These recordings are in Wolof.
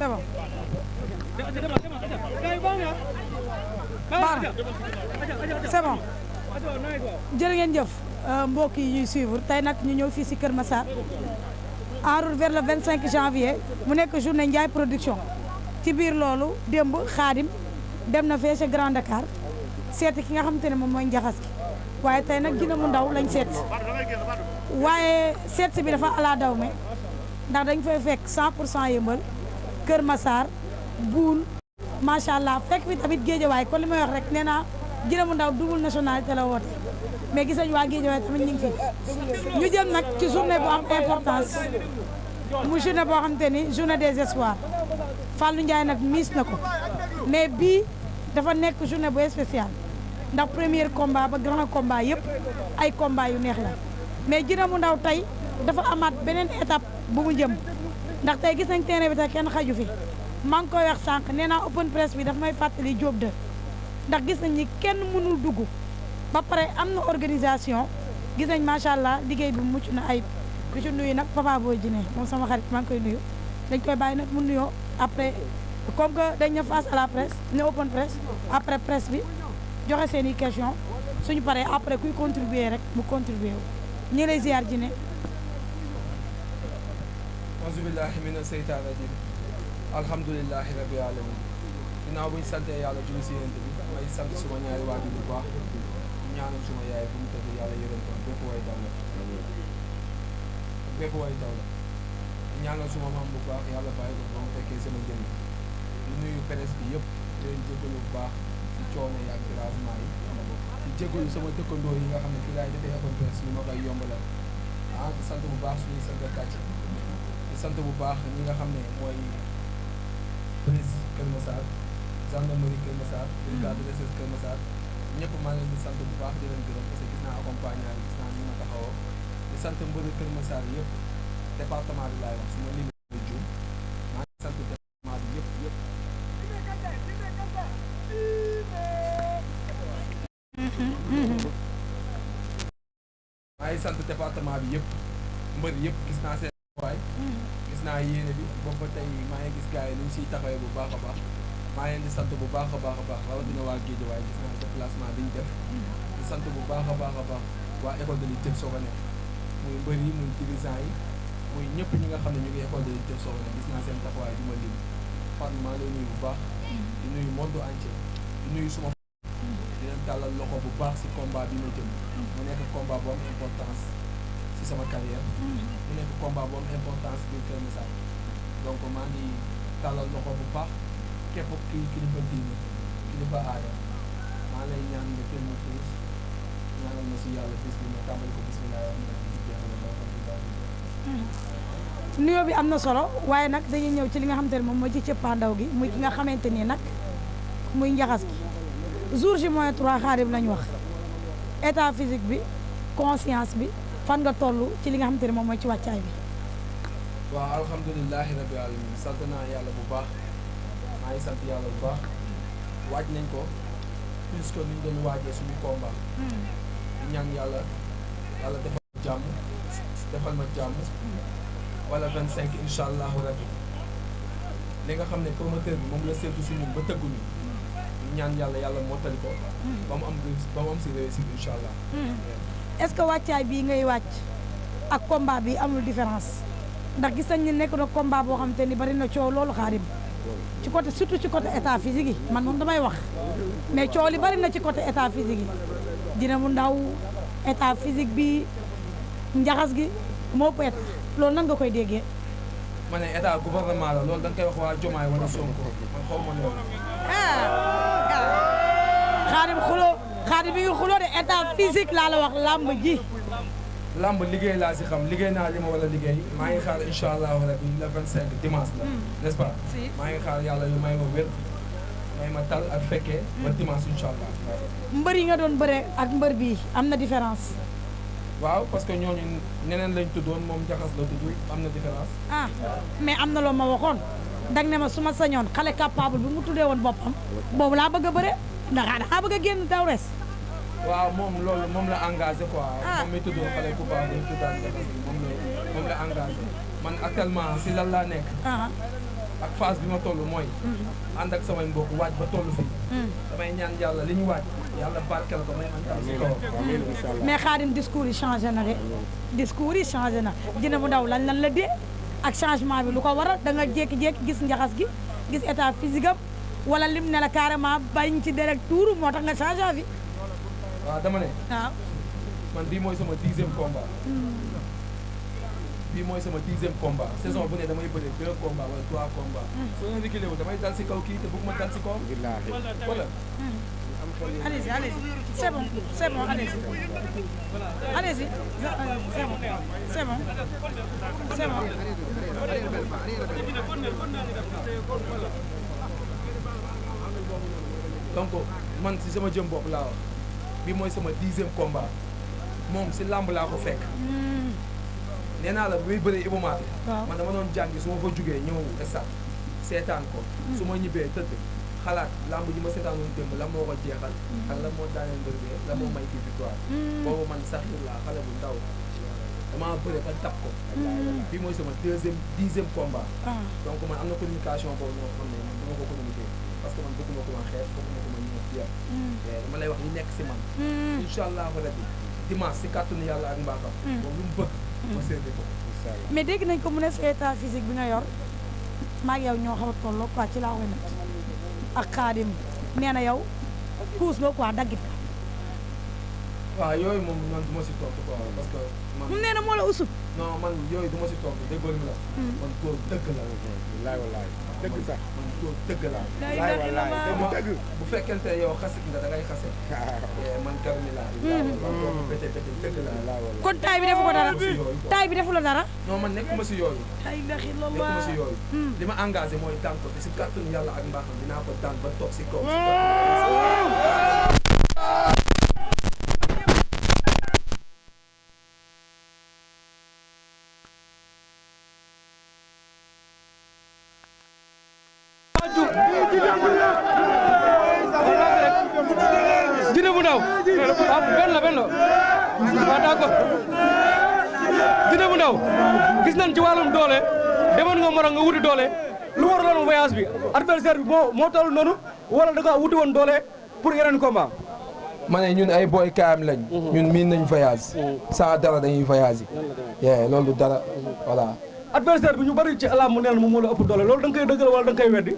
c'est bon. baax na c'est bon. jërë ngeen jëf mbokk yi ñuy suivre tey nag ñu ñëw fii si Kër Massar en route vers le 25 janvier mu nekk journée Ndiaye production ci biir loolu démb Xaadim dem na fee ca Grand Dakar seeti ki nga xamante ne moom mooy njaxas ki waaye tey nag Djine mu ndaw lañ seet waaye seet bi dafa ala daw me ndax dañ fay fekk 100% yëmbal Kër Massar Boul macha allah fekk fi tamit géejawaay kon li may wax rek nee naa Djine mu ndaw double nationalité la woote mais gis nañu waa géejawaay tamit ñu ngi fi ñu jëm nag ci journée bu am importance mu journée boo xamante ni journée des espoirs Fallou Ndiaye nag miis na ko mais bii dafa nekk journée bu spéciale ndax premier combat ba grand combat yëpp ay combat yu neex la mais Djine mu ndaw tey dafa amaat beneen étape bu mu jëm ndax tey gis nañ terrain bi tey kenn xaju fi maa ngi koy wax sànq nee naa open press bi dafa may fàttali Diop de ndax gis nañ ni kenn mënul dugg ba pare am na organisation gis nañ macha allah liggéey bi mucc na ayib di ci nuyu nag Papa Boy Djine moom sama xarit maa ngi koy nuyu dañ koy bàyyi nag mu nuyoo après comme que dañ ne face à la presse ne open press après presse bi joxe seen i question suñu paree après kuy contribuer rek mu contribuer wu ñu lay ziar Djine. auzubillahi mina seytaan rajim alhamdulilahi rabbil alamin ginnaaw bu ñu santee yàlla julli si yéen bi may sant suma ñaari waajur bu baax ñaanal suma yaay bu mu tëdd yàlla yërëm ko bépp way daw la bépp way daw la ñaanal suma maam bu baax yàlla bàyyi ko ba mu fekkee sama njëriñ di nuyu presse bi yëpp di leen jégalu bu baax ci coono yi ak dérangement yi di jégalu sama dëkkandoo yi nga xam ne fii laay defee open presse li ma koy yombalal di sant bu baax suñuy sant kàcc di sant bu baax ñi nga xam ne mooy police Kër Massar gendarmerie Kër Massar brigade de recherche Kër Massar ñëpp maa ngi leen di sant bu baax di leen gërëm parce que gis naa accompagnement bi gis naa ni ma taxawoo di sant mbëri Kër Massar yëpp département bi laay wax su ma limee juum maa ngi sant département bi yëpp maa ngi sant département bi yëpp mbëri yëpp gis naa seen waay gis naa yéene bi boobu ba tey maa ngi gis gars yi lu ñu siy taxawee bu baax a baax maa ngi leen di sant bu baax a baax a baax rawatina waa géej waaye gis naa déplacement bi ñu def di sant bu baax a baax a baax waa école de lutte soo ko nekk muy mbër yi muy dirigeant yi muy ñëpp ñi nga xam ne ñu ngi école de lutte soo ko nekk gis naa seen taxawaay di ma lim Fatou maa ngi lay nuyu bu baax di nuyu monde entier di nuyu suma di leen tàllal loxo bu baax si combat bi ma jëm mu nekk combat bu am importance si sama carrière mu nekk combat bu am importance biir Kër Massar donc maa ngi tàllal loxo bu baax képp kii kilifa diine kilifa aada maa lay ñaan nga teel ma tuus ñaanal ma si yàlla bis bi ma tàmbali ko bisimilah am na ci jeexal nuyoo bi am na solo waaye nag dañuy ñëw ci li nga xamante ne moom mooy ci cëppaandaw gi muy ki nga xamante ni nag muy njaxas gi jour ji moins 3 Xaadim lañ wax état physique bi conscience bi fan nga toll ci li nga xamante ne moom mooy ci wàccaay bi. waaw alhamdulilahi rabbi alamin sant naa yàlla bu baax maa ngi sant yàlla bu baax waaj nañ ko plus que ni ñu doon waajee suñu combat di ñaan yàlla defal ma jàmm defal ma jàmm wala 25 incha allahu rabbi li nga xam ne promoteur bi moom la seetlu si ñun ba tëgguñu ñaan yàlla mottali ko ba mu am si réussite incha allah. est-ce que wàccaay bii ngay wàcc ak combat bi amul différence ndax gis nañ ni nekk na combat boo xamante ni bari na coow loolu Xaadim ci côté surtout ci côté état physique yi man moom damay wax mais coow li bari na ci côté état physique yi Djine mu ndaw état physique bi njaxas gi moo ëpp état loolu nan nga koy déggee. ma ne état gouvernement la loolu da nga koy wax waa Jomaay wala Sonko man xaw ma loolu. Xaadim bi ngi xuloo de état physique laa la wax làmb ji. lamb liggéey laa si xam liggéey naa li ma wala liggéey maa ngi xaar incha allahu rabi le 25 dimanche la n'est-ce pas maa ngi xaar yàlla yu may ma wér may ma tal ak fekkee ba dimanche incha allah. mbër yi nga doon bëre ak mbër bii am na différence. waaw parce que ñooñu ñeneen lañ tuddoon moom jaxas la tudd am na différence. ah mais am na loo ma waxoon dag ne ma su ma sañoon xale capable bi mu tuddee woon boppam boobu laa bëgg a bëre ndax daa bëgg a génn daw res. waaw moom loolu moom la engagé quoi. moom mi tuddoon xale ku baax tuddaan jaxas moom la engagé man actuellement si lan laa nekk. ak phase bi ma toll mooy ànd ak samay mbokk waaj ba toll fii damay ñaan yàlla li ñu waaj yàlla barkeel ko may man si kaw mais Khadim discours yi changé na de discours yi changé na Djiné bu Ndaw lan la dee ak changement bi lu ko waral da nga jékki-jékki gis njaxas gi gis état physique am wala lim ne la carrément bañ ci direct tour moo tax nga changé avis. waaw dama ne waaw man bii mooy sama 10e combat bii mooy sama 10e combat saison bu ne damay bëre 2 combats wala 3 combats soo leen reculé wu damay dal si kaw kii te bëgguma dal si kaw wala allez-y allez-y c'est bon allez-y allez-y c'est bon donc man si sama jëm bopp laa wax bii mooy sama 10e combat moom si làmb laa ko fekk nee naa la bu muy bëree Iba Mar man dama doon jàngi su ma fa jugee ñëw stade seetaan ko su ma ñibbee tëdd xalaat lamb ji ma seetaanoon démb la moo ko jeexal ak la moo daaneel mbër bi la moo may kii victoire boobu man sax laa xale bu ndaw damaa bëre ba tab ko bii mooy sama 10e combat donc man am na communication boobu moo xam ne man dama ko communiquer parce que man bëgguma ko ma xeex bëgguma ko ma ñëw fier dama lay wax li nekk si man incha allah rabbi dimanche si kàttanu yàlla ak mbaaxam boobu lu mu bëgg ma servi ko mais dégg nañ ko mu ne sa état physique bi nga yor maa ngi yow ñoo xaw a tolloo quoi ci laa koy nag ak Khadim nee na yow puus nga quoi daggit ka waaw yooyu moom man du ma si toog quoi parce que man mu nee na moo la usut non man yooyu du ma si toog déggoo mi la man góor dëgg la wallaay dëgg sax man góor dëgg la dëgg bu fekkente yow xasit nga da ngay xase man gar mi laa bété dëgg la kon taay bi defu ko dara taay bi defu la dara non man nekkuma si yooyu nekkuma si yooyu li ma engagé mooy daan ko te si kàttanu yàlla ak mbaaxam dinaa ko daan ba toog si kaw Djiné bu Ndaw benn la waaw d'accord Djiné bu Ndaw gis nañ ci wàllum doole demoon nga Maroc nga wuti doole lu waraloon voyage bi adversaire bi moo toll noonu wala da nga wuti woon doole pour yeneen combat. ma ne ñun ay boy kaam lañ ñun miin nañ voyage sans dara dañuy voyage yi loolu dara voilà adversaire bi ñu bari ci alam mu neen moom moo la ëpp doole loolu da nga koy dëggal wala da nga koy weddi.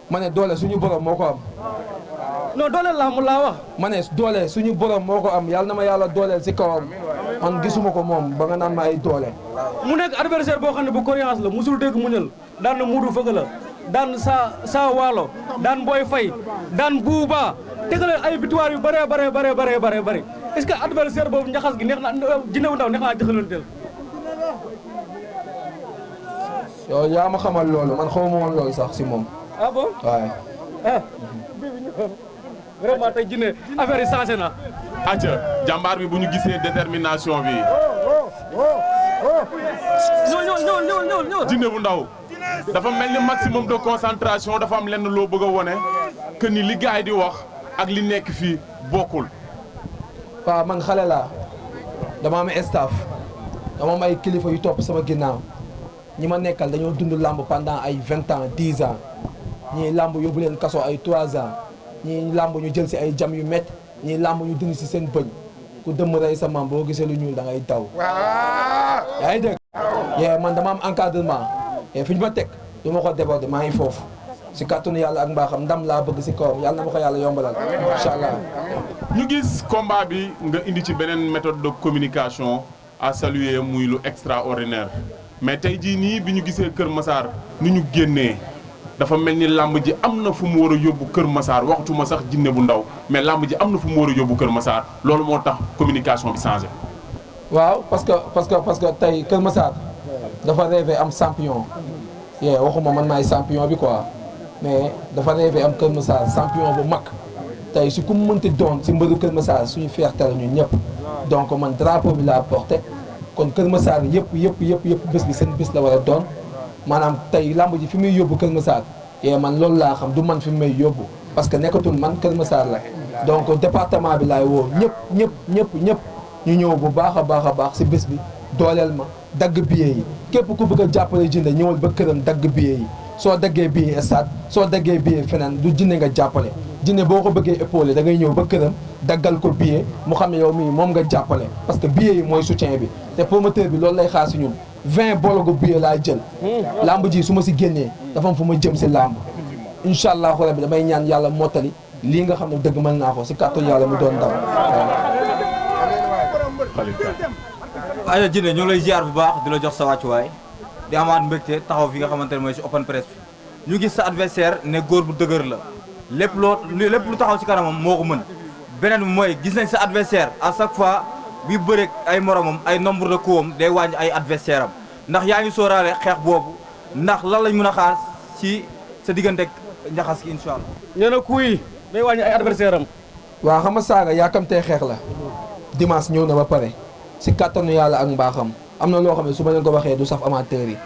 ma ne doole suñu borom moo ko am non dooleel laa mu laa wax. ma ne doole suñu borom moo ko am yàlla na ma yàlla dooleel si kawam man gisuma ko moom ba nga naan ma ay doole. mu nekk adversaire boo xam ne bu coriace la musul dégg muñal daan na muudu fëgg la daan saa waalo daan booy fay daan buuba tegalee ay victoire yu bëree est-ce que adversaire boobu njaxas gi neex na Djiné bu Ndaw neex naa jëxalanteel. yow yaa ma xamal loolu man xaw ma woon loolu sax si moom. ah bon waaye. vraiment tey Djiné affaire yi changé na. acca jàmbaar bi bu ñu gisee détermination bi. ñëw. Djiné bu Ndaw dafa mel ni maximum de concentration dafa am lenn loo bëgg a wone que ni li gars yi di wax ak li nekk fii bokkul. waaw man xale laa dama am staff dama am ay kilifa yu topp sama ginnaaw ñi ma nekkal dañoo dund làmb pendant ay 20 ans 10 ans ñii làmb yóbbu leen kaso ay 3 ans ñii làmb ñu jël si ay jam yu métti ñii làmb ñu dindi si seen bëñ ku dëmm rey sa maam boo gisee lu ñuul da ngay daw. yaa ngi dégg man dama am encadrement fi ñu ma teg du ma ko déborder maa ngi foofu si kàttanu yàlla ak mbaaxam ndam laa bëgg si kawam yàlla na ma ko yàlla yombalal incha allah. ñu gis combat bi nga indi ci beneen méthode de communication à saluer muy lu extraordinaire mais tey jii nii bi ñu gisee Kër Massar ni ñu génnee dafa mel ni làmb ji am na fu mu war a yóbbu Kër Massar waxtuma sax Djiné bu Ndaw mais làmb ji am na fu mu war a yóbbu Kër Massar loolu moo tax communication bi changé. waaw parce que tey Kër Massar dafa rêvé am champion waxuma man maay champion bi quoi mais dafa rêvé am Kër Massar champion bu mag tey si ku mu mënti doon si mbëru Kër Massar suñu fierté la ñun ñëpp donc man drapeau bi laa porté kon Kër Massar yëpp bés bi seen bés la war a doon maanaam tey lamb ji fi muy yóbbu Kër Massar man loolu laa xam du man fi may yóbbu parce que nekkatul man Kër Massar la donc département bi laay woo ñëpp ñu ñëw bu baax a baax si bés bi dooleel ma dagg billet yi képp ku bëgg a jàppale Djiné ñëwal ba këram dagg billet yi soo daggee billet stade soo daggee billet feneen du jinne nga jàppale jinne boo ko bëggee épaulé da ngay ñëw ba këram daggal ko billet mu xam ne yow mii moom nga jàppale parce que billet yi mooy soutien bi te promoteur bi loolu lay xaar si ñun 20 bologu billet laa jël lamb ji su ma si génnee dafa am fu ma jëm si lamb incha allahu rabbi damay ñaan yàlla mottali lii nga xam ne dëgg mën naa ko si kàttan yàlla mu doon daw aja Jinne ñu ngi lay ziar bu baax di la jox sa wàccuwaay di amaat mbégte taxaw fi nga xamante ne mooy si open press bi ñu gis sa adversaire ne góor bu dëgër la lépp lu taxaw si kanamam moo ko mën beneen bi mooy gis nañ sa adversaire à chaque fois bi bëreeg ay moromam ay nombre de coups am day wàññi ay adversaire am ndax yaa ngi sóoraale xeex boobu ndax lan lañ mën a xaar si sa diggante njaxas ki incha allah. nee na kuy day wàññi ay adversaire am. waaw xam nga saaga yaakamtee xeex la dimanche ñëw na ba pare si kàttanu yàlla ak mbaaxam am na loo xam ne su ma leen ko waxee du saf amateur yi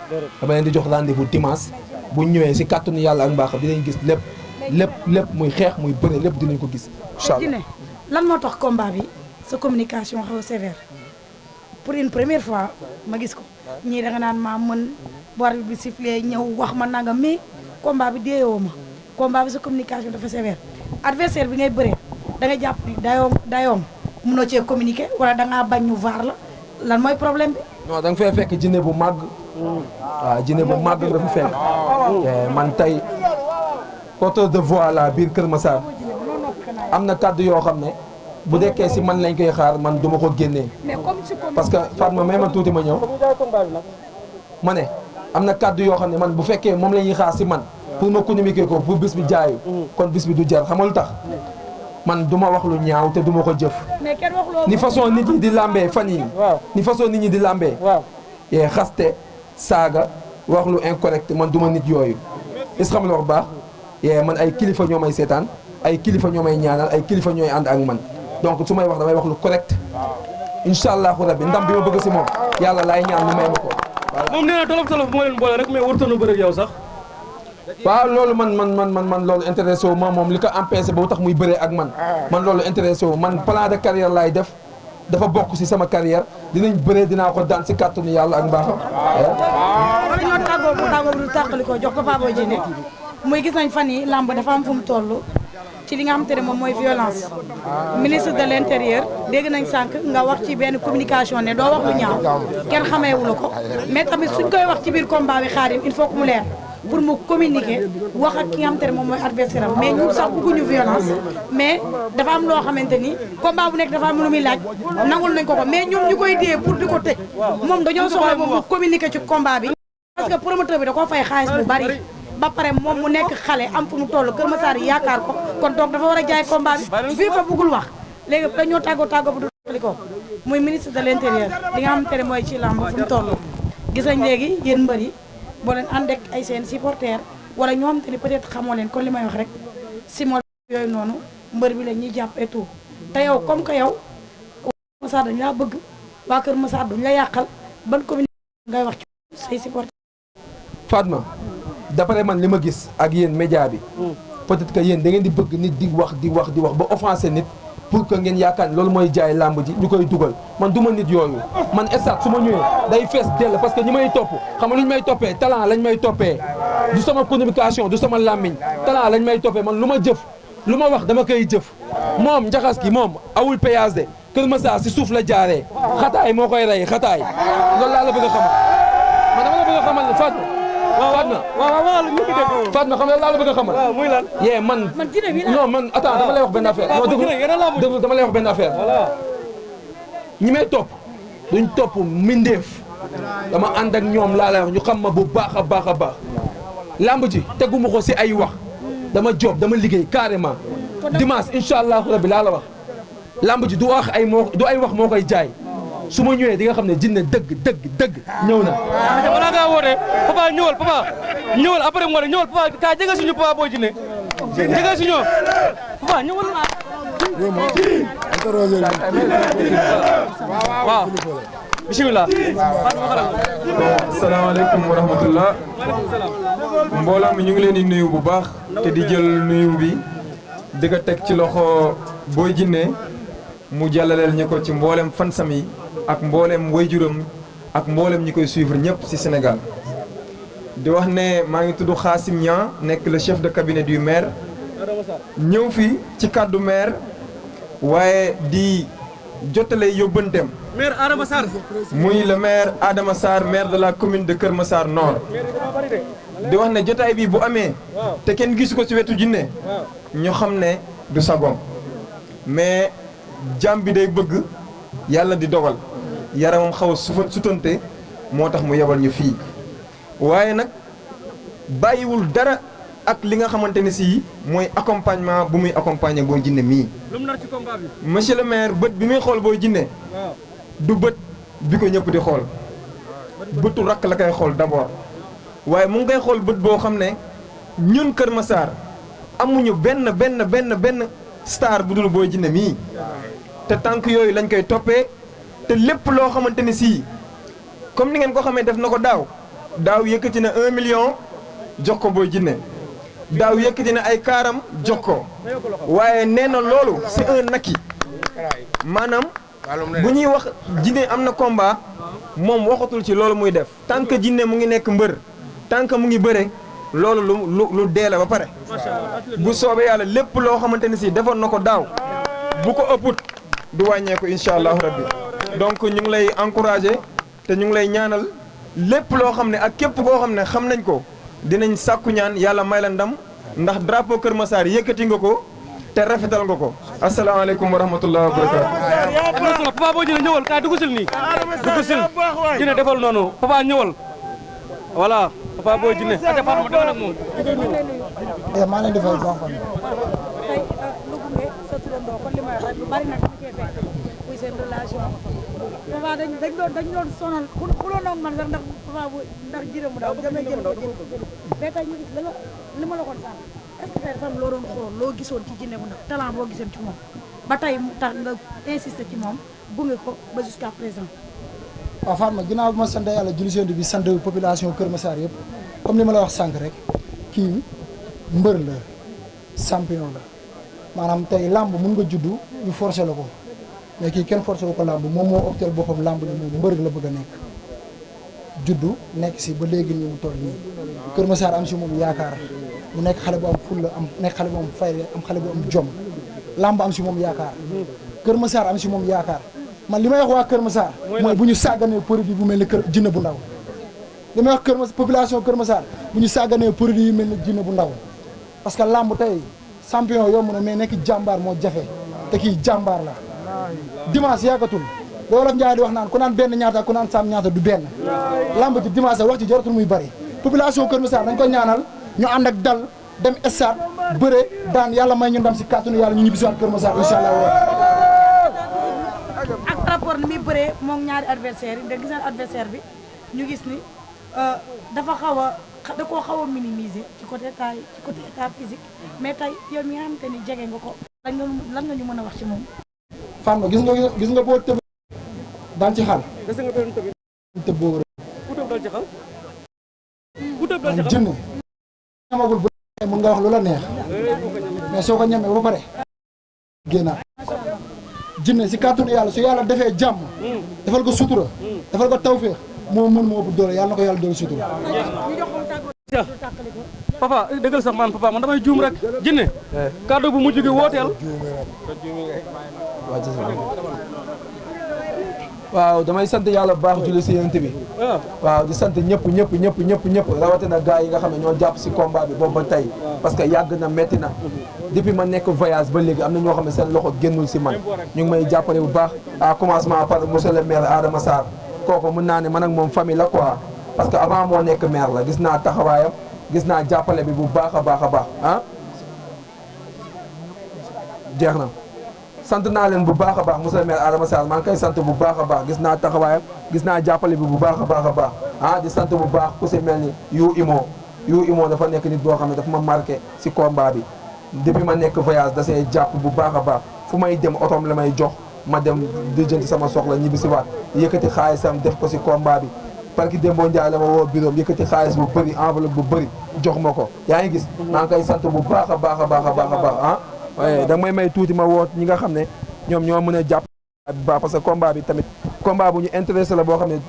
dama leen di jox rendez-vous dimanche bu ñëwee si kàttanu yàlla ak mbaaxam dinañ gis lépp muy xeex muy bëre lépp dinañ ko gis incha allah. lan moo tax combat bi sa communication xaw a sévère pour une première fois ma gis ko ñii da nga naan maa mën bu arbitre bi sifflé ñëw wax ma nanga mais combat bi deewoo ma combat bi sa communication dafa sévère adversaire bi ngay bëree da nga jàpp ni dayoom mënoo cee communiquer wala da ngaa bañ ñu vaar la lan mooy problème bi. non da nga fay fekk jinne bu màgg waaw jinne bu màgg nga fi fekk man tey porteur de voix la biir Kër Massar am na kàddu yoo xam ne bu dekkee si man lañ koy xaar man duma ko génnee parce que Fatma may ma tuuti ma ñëw ma ne am na kàddu yoo xam ne man bu fekkee moom la ñuy xaar si man pour ma communiquer ko pour bis bi jaayu kon bis bi du jar xamal tax man du ma wax lu ñaaw te du ma ko jëf ni façon nit ñi di lambee fan yi ni façon nit ñi di lambee yee xaste saaga wax lu incorrect man du ma nit yooyu is xam la wax baax yee man ay kilifa ñoo may seetaan ay kilifa ñoo may ñaanal ay kilifa ñooy ànd ak man donc su may wax damay wax lu correct incha allahu rabbi ndam bi ma bëgg si moom yàlla laay ñaan mu may ma ko. moom nee na tolof moo leen boole rek mais warutoon a bëre ak yow sax. waaw loolu man loolu intéressé wu ma moom li ko empêché ba tax muy bëree ak man loolu intéressé wu man plan de carrière laay def dafa bokk si sama carrière dinañ bëree dinaa ko daan si kàttanu yàlla ak mbaaxam. wala ñoo tàggoo bu tàqali ko jox Papa Boy Djiné muy gis nañ fan yi làmb dafa am fu mu toll ci li nga xamante ne moom mooy violence ministre de l'intérieur dégg nañ sànq nga wax ci benn communication ne doo wax lu ñaaw kenn xameewu la ko mais tamit suñ koy wax ci biir combat bi Khadim il faut que mu leer pour mu communiquer wax ak ki nga xamante ne moom mooy adversaire am mais ñun sax bëgguñu violence mais dafa am loo xamante ni combat bu nekk dafa am lu muy laaj nangul nañ ko mais ñun ñu koy dee pour di ko tëj moom dañoo soxla moom mu communiquer ci combat bi parce que promoteur bi da koo fay xaalis bu bari ba pare moom mu nekk xale am fu mu toll Kër Massar yi yaakaar ko kon donc dafa war a jaay combat bi fii ko bëggul wax léegi dañoo tàggoo bu du ko muy ministre de l'intérieur li nga xamante ne mooy ci lamb fu mu toll gis nañ léegi yéen mbër yi boo leen ànd ak ay seen supporters wala ñoo xamante ni peut-être xamoo leen kon li may wax rek simol yooyu noonu mbër bi la ñuy jàpp et tout te yow comme que yow Kër Massar dañ laa bëgg waa Kër Massar duñ la yàqal ban communication ngay wax ci say supporters. Fatma d'après man li ma gis ak yéen média bi peut-être que yéen da ngeen di bëgg nit di wax ba offensé nit pour que ngeen yaakaar loolu mooy jaay làmb ji ñu koy dugal man du ma nit yooyu man estat su ma ñëwee day fees dell parce que ñi may topp xam nga lu ñu may toppee talent lañ may toppee du sama communication du sama làmmiñ talent lañ may toppee man lu ma jëf lu ma wax dama koy jëf moom njaxas ki moom awul péage de Kër Massar si suuf la jaaree xataay moo koy rey xataay loolu laa la bëgg a xamal man dama la bëgg a xamal ne Fatma xam nga laa la bëgg a xamal. waaw muy lan. yee man non man attends dama lay wax benn affaire. non déglu dama lay wax benn affaire. ñi may topp duñ topp mindeef dama ànd ak ñoom laa lay wax ñu xam ma bu baax a baax a baax. lamb ji teguma ko si ay wax dama job dama liggéey carrément dimanche incha allahu rabbi laa la wax lamb ji du wax ay wax moo koy jaay. su ma ñëwee di nga xam ne jinne dëgg ñëw na. waaw balaa ngaa woote papa ñëwal après mu ñëwal papa kaa jege suñu Papa Boy Djiné jege suñu papa ñëwal. waaw bisimilah. asalaamaaleykum wa rahmatullah. mbooloo mi ñu ngi leen di nuyu bu baax te di jël nuyu bi di ko teg ci loxo Boy Djiné mu jàllaleel ñu ko ci mboolem fansam yi ak mboolem wayjuram ak mboolem ñi koy suivre ñëpp ci Sénégal di wax ne maa ngi tudd Khassim Niang nekk le chef de cabinet du maire ñëw fi ci kàddu maire waaye di jotale yóbbanteem maire Adama Sarr muy le maire Adama Sarr maire de la commune de Kër Massar Nord di wax ne jotaay bi bu amee te kenn gisu ko ci wetu jinne ñu xam ne du sagoom mais jàmm bi day bëgg yàlla di dogal yaramam xaw a sutante moo tax mu yebal ñu fii waaye nag bàyyiwul dara ak li nga xamante ne si mooy accompagnement bu muy accompagner Boy Djiné mii. lu mu nar ci combat bi. monsieur le maire bët bi muy xool Boy Djiné du bët bi ko ñëpp di xool bëtu rakk la koy xool d'abord waaye mu ngi koy xool bët boo xam ne ñun Kër Massar amuñu benn star bu dul Boy Djiné mii te tànk yooyu lañ koy toppee te lépp loo xamante ne si comme ni ngeen ko xamee def na ko daaw yëkkati na 1 million jox ko Boy Djiné daaw yëkkati na ay kaaram jox ko waaye nee na loolu c'est un acquis maanaam bu ñuy wax Djiné am na combat moom waxatul ci loolu muy def tant que Djiné mu ngi nekk mbër tant que mu ngi bëre loolu lu dee la ba pare bu soobee yàlla lépp loo xamante ne si defoon na ko daaw bu ko ëpput du wàññeeku incha allahu rabbi donc ñu ngi lay encourager te ñu ngi lay ñaanal lépp loo xam ne ak képp koo xam ne xam nañ ko dinañ sàkku ñaan yàlla may la ndam ndax drapeau Kër Massar yëkkati nga ko te rafetal nga ko asalaamaaleykum wa rahmatulah wa barakaatu. am na solo Papa Boy Djiné ñëwal kaay dugg sil nii dugg sil Djiné defal noonu Papa ñëwal voilà Papa Boy Djiné a defal ma defal ak moom. maa leen di fay baax kon. tey lu gunge sa turandoo kon li may wax rek lu bari nag dama cee fekk muy seen relation Papa dañ doon sonal xuloon ak man sax ndax Papa Boy ndax Djiné mu daw damay jël ko mais tey ñu gis li ma la waxoon sànq est-ce que tey dafa am loo doon xool loo gisoon ci Djiné bu ndaw talent boo gisoon ci moom ba tey mu tax nga insister ci moom gunge ko ba jusqu'à présent. waaw Fatma ginnaaw bi ma sant yàlla julli seen bi sant population Kër Massar yëpp comme ni ma la wax sànq rek kii mbër la champion la maanaam tey làmb mun nga juddu ñu forcé la ko mais kii kenn forcé wu ko làmb moom moo opté boppam làmb ni moom mbër la bëgg a nekk juddu nekk si ba léegi ñu mu toll nii Kër Massar am si moom yaakaar mu nekk xale bu am fulla am nekk xale bu am fayda am xale bu am jom làmb am si moom yaakaar Kër Massar am si moom yaakaar man li may wax waa Kër Massar mooy bu ñu sàgganee produit bu mel ni Djiné bu ndaw li may wax Kër Massar population Kër Massar bu ñu sàgganee produit yu mel ni Djiné bu ndaw parce que làmb tey champion yomb na mais nekk jàmbaar moo jafe te kii jàmbaar la dimanche yàggatul da Wolof Njaay di wax naan ku naan benn ñaata ku naan sam ñaata du benn làmb ci dimanche wax ci jaratul muy bari population Kër Massar dañ ko ñaanal ñu ànd ak dal dem stade bëre daan yàlla may ñu ndam si kàttanu yàlla ñu ñibbisiwaat Kër Massar incha allah. ak par rapport ni muy bëree moom ñaari adversaire yi da gis adversaire bi ñu gis ni dafa da koo xaw a minimiser ci côté taille ci côté état physique mais tey yow mi nga xamante ni jege nga ko lan nga ñu mën a wax ci moom. Fatma gis nga boo tëb daal ci xal. gis nga doon tëb. tëb boo ku tëb dal ci xal. ku tëb dal ci xal Djiné ñamagul bu mën nga wax lu la neex mais soo ko ñamee ba pare génnaat Djiné si kàttanu yàlla su yàlla defee jàmm defal ko sutura defal ko tawféex moo mën moo ëpp doole yàlla na ko yàlla doole sutura. papa dëggal sax man papa man damay juum rek Djiné kàddu bu mujj gi wooteel. waaw damay sant yàlla bu baax julli si yonent bi waaw di sant ñëpp rawatina gars yi nga xam ne ñoo jàpp si combat bi boobu ba tey parce que yàgg na metti na depuis ma nekk voyage ba léegi am na ñoo xam ne seen loxo génnul si man ñu ngi may jàppale bu baax à commencement par monsieur le maire Adama Sarr kooku mën naa ne man ak moom famille la quoi parce que avant moo nekk maire la gis naa taxawaayam gis naa jàppale bi bu baax a baax ah jeex na sant naa leen bu baax a baax monsieur le maire Adama Sarr maa ngi koy sant bu baax a baax gis naa taxawaayam gis naa jàppale bi bu baax a baax ah di sant bu baax ku si mel ni yu imo dafa nekk nit boo xam ne dafa ma marqué si combat bi depuis ma nekk voyage da see jàpp bu baax a baax fu may dem otoom la may jox ma dem di jënd sama soxla ñibbi si waat yëkkati xaalisam def ko si combat bi parce que Demba Ndiaye la ma woo bureau yëkkati xaalis bu bëri enveloppe bu bëri jox ma ko yaa ngi gis maa ngi koy sant bu baax a baax ah waaye da may tuuti ma woot ñi nga xam ne ñoom ñoo mën a jàpp bu baax parce que combat bi tamit combat bu ñu intéressé la boo xam ne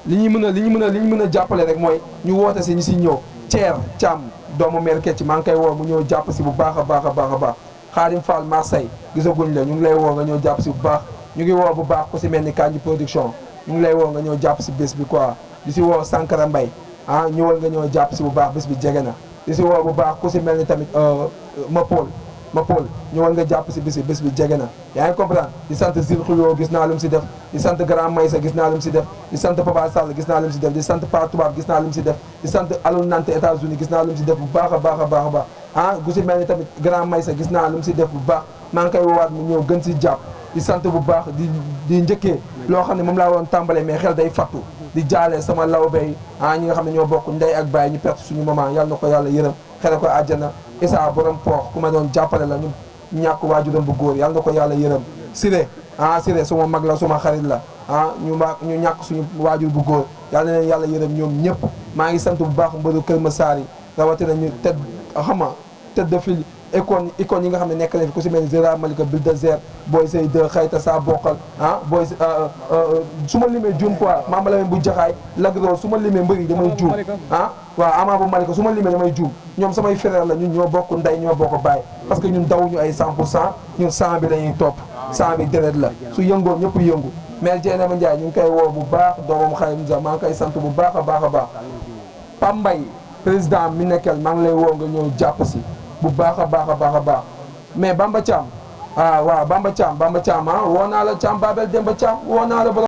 li ñu mën a jàppale rek mooy ñu woote si ñu si ñëw Thier Thiam doomu maire Kecc maa ngi koy woo mu ñëw jàpp si bu baax a baax a baax a baax Xaadim Fall Marseille gisaguñ la ñu ngi lay woo nga ñëw jàpp si bu baax ñu ngi woo bu baax ku si mel ni Kanji production ñu ngi lay woo nga ñëw jàpp si bés bi quoi di si woo Sankara Mbaye ñëwal nga ñëw jàpp si bu baax bés bi jege na di si woo bu baax ku si mel ni tamit Mapol ñëwal nga jàpp si bés bi jege na yaa ngi comprendre di sant Zil Xuloo gis naa lu mu si def di sant Grand Maysa gis naa lu mu si def di sant Papa Sall gis naa lu mu si def di sant Pa Tubaab gis naa lu mu si def di sant Alou Nante États-Unis gis naa lu mu si def bu baax a baax a baax a baax gu si mel ni tamit Grand Maysa gis naa lu mu si def bu baax maa ngi koy woowaat mu ñëw gën si jàpp di sant bu baax di njëkkee loo xam ne moom laa woon tàmbalee mais xel day fattu di jaale sama lawbey ñi nga xam ne ñoo bokk ndey ak baay ñu perte suñu maman yàlla na ko yàlla yërëm xele ko àjjana Issa borom poox ku ma doon jàppale la ñu ñàkk waajuram bu góor yàlla na ko yàlla yërëm Siré Siré suma mag la suma xarit la ñu ñàkk suñu waajur bu góor yàlla na leen yàlla yërëm ñoom ñëpp maa ngi sant bu baax mbëru Kër Massar yi rawatina ñu tête de file icône yi nga xam ne nekk nañ fi ku si mel ni Zera Malika Bulldozer Boy Sey 2 xayta sa bokkal booy su ma limee juum quoi Mama Lamine bu jaxaay lagro su ma limee mbëri damay juum waaw Ama bu Malika su ma limee damay juum ñoom samay frère la ñun ñoo bokk ndey ñoo bokk baay parce que ñun dawuñu ay 100 pour cent ñun 100 bi lañuy topp 100 bi deret la su yëngoo ñëpp yëngu mais Dieynaba Ndiaye ñu ngi koy woo bu baax doomam xarim sa maa ngi koy sant bu baax a baax a baax Pam Mbaye président mi nekkal maa ngi lay woo nga ñëw jàpp si bu baax a baax a baax a baax mais Bamba Thiam waaw Bamba Thiam woo naa la Thiam Babel Demba Thiam woo naa la